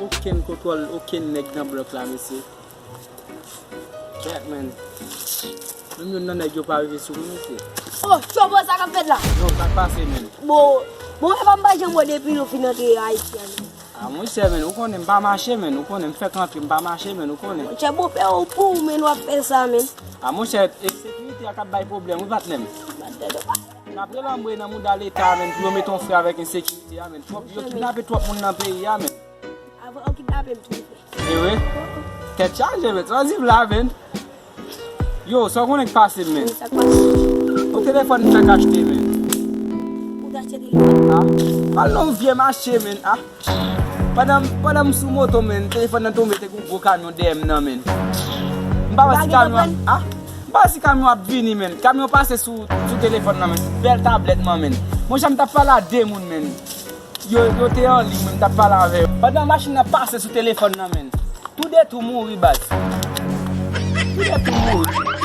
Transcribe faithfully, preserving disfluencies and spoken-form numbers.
Okenn kontwòl, okenn nèg nan blòk la, mesye. Kèt, men. Menm youn nan nèg yo pa rive sou mwen, mesye. Oh, Tchòbo, sa k ap fèt la? Yo, sa k pase, men? Bon, bon, e pa m pa janm wè depi nou fin antre Ayiti a, men. A, monchè, men, ou konnen m pa mache, men. Ou konnen m fèk antre, m pa mache, men, ou konnen. Monchè, bon, fè ou pou ou, men, w ap fè sa, men. A, monchè, e sekirite a k ap bay pwoblèm, wi, patnè m. N ap rele anmwe nan mouda Leta, men, pou yo mete yon fren avèk ensekirite a, men. Twòp, yo kidnape twòp moun nan peyi a, men. Avan ou kidnape m tou, frè. E wi? Tèt chaje, men. Sa w di m la, men. Yo, sa w konnen k pase m, men? Sa k pase? Yon telefòn m fèk achte, men. Ou t achte telefòn? Ah, pral nan yon vye mache, men. Ah, pandan, pandan m sou moto, men, telefòn nan tonbe, te gen yon gwo kamyon dèyè m nan, men. M pa wè si kamyon ap, ah, m pa wè si kamyon ap vini, men. Kamyon pase sou, sou telefòn nan, men. Bèl tablèt, man, men. Monchè, m t ap pale a de moun, men. Yo, yo te an liy, men, m t ap pale avè yo. Pandan machin nan pase sou telefòn nan, men. Toude tou mouri, baz. Toude tou mouri.